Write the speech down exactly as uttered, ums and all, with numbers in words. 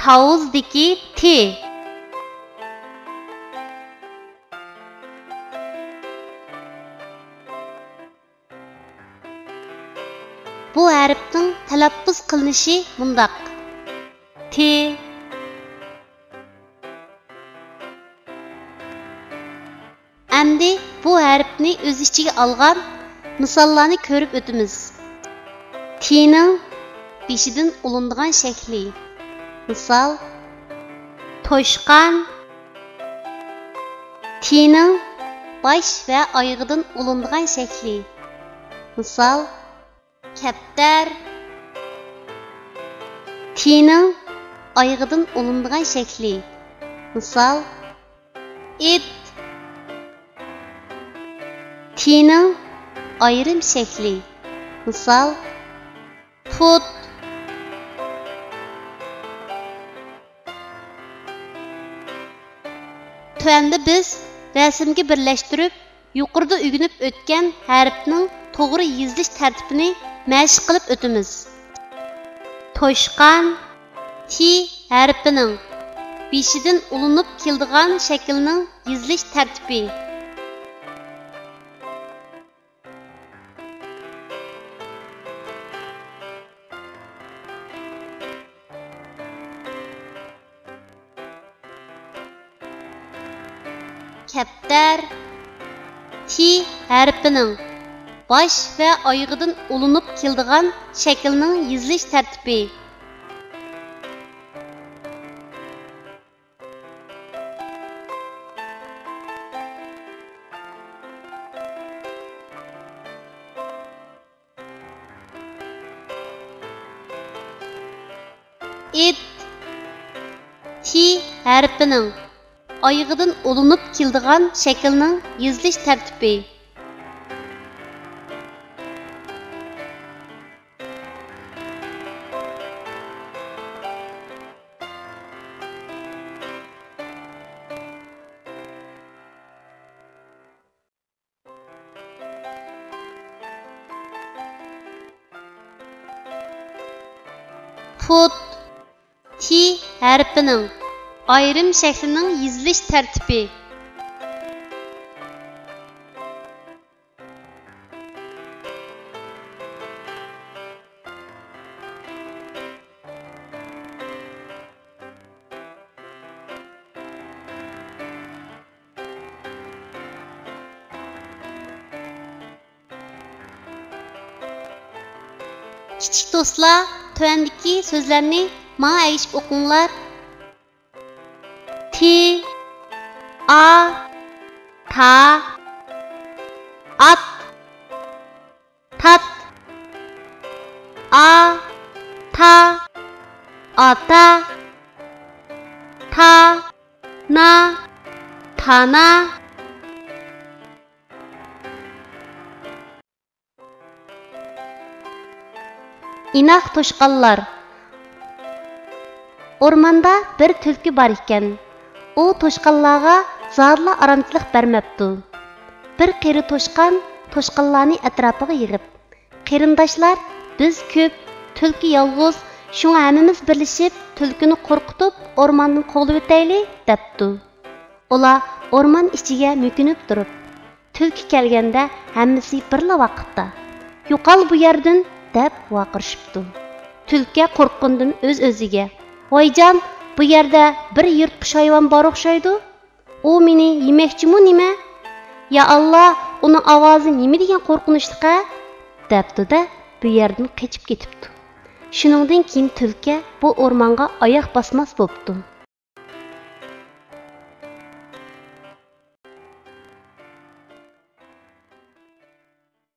تاۋۇزدىكى تى. بۇ ھەرپنىڭ تەلەپپۇز قىلىنىشى مۇنداق: تى. ئەمدى بۇ ھەرپنى ئۆز ئىچىگە ئالغان مىساللارنى كۆرۈپ ئۆتىمىز. تىنىڭ بېشىدىن ئۇلىنىدىغان شەكلى. مىسال، توشقان. تىنىڭ باش ۋە ئايىغىدىن ئۇلىنىدىغان شەكلى. مىسال، كەپتەر. تىنىڭ ئايىغىدىن ئۇلىنىدىغان شەكلى. مىسال، ئىت. تىنىڭ ئايرىم شەكلى. مىسال، پۇت. تۆۋەندە بىز رەسىمگە بىرلەشتۈرۈپ، يۇقىرىدا ئۆگىنىپ ئۆتكەن ھەرپنىڭ توغرا يېزىلىش تەرتىپىنى مەشىق قىلىپ ئۆتىمىز. توشقان، تى ھەرپىنىڭ بېشىدىن ئۇلىنىپ كېلىدىغان شەكىلنىڭ يېزىلىش تەرتىپى. كەپتەر، تى ھەرپىنىڭ باش ۋە ئايىغىدىن ئۇلىنىپ كېلىدىغان شەكىلنىڭ يېزىلىش تەرتىپى. ئىت، تى ھەرپىنىڭ ئايىغىدىن ئۇلىنىپ كېلىدىغان شەكىلنىڭ يېزىلىش تەرتىپى. پۇت، تى ھەرپىنىڭ ئايرىم شەكلىنىڭ يېزىلىش تەرتىپى. كىچىك دوستلار، تۆۋەندىكى سۆزلەرنى ماڭا ئەگىشىپ ئوقۇڭلار. تى، ئا، تا، ئات، تات. ئا، تا، ئاتا، تا، نا، تانا. ئىناق توشقانلار. ئورماندا بىر تۈلكە بار ئىكەن. ئۇ توشقانلارغا زادىلا ئارامچىلىق بەرمەپتۇ. بىر قېرى توشقان توشقانلارنى ئەتراپىغا يىغىپ، «قېرىنداشلار، بىز كۆپ، تۈلكە يالغۇز، شۇڭا ھەممىمىز بىرلىشىپ تۈلكىنى قورقۇتۇپ ئورماندىن قوغلىۋېتەيلى» دەپتۇ. ئۇلار ئورمان ئىچىگە مۆكۈنۈپ تۇرۇپ، تۈلكە كەلگەندە ھەممىسى بىرلا ۋاقىتتا، «يوقال بۇ يەردىن!» دەپ ۋارقىرىشىپتۇ. تۈلكە قورققىنىدىن ئۆز-ئۆزىگە، «ۋايجان، بۇ يەردە بىر يىرتقۇچ ھايۋان بار ئوخشايدۇ. ئۇ مېنى يېمەكچىمۇ نېمە؟ يا ئاللا، ئۇنىڭ ئاۋازى نېمە دېگەن قورقۇنچلۇق-ھە؟» دەپتۇ-دە، بۇ يەردىن قېچىپ كېتىپتۇ. شۇنىڭدىن كېيىن تۈلكە بۇ ئورمانغا ئاياق باسماس بوپتۇ.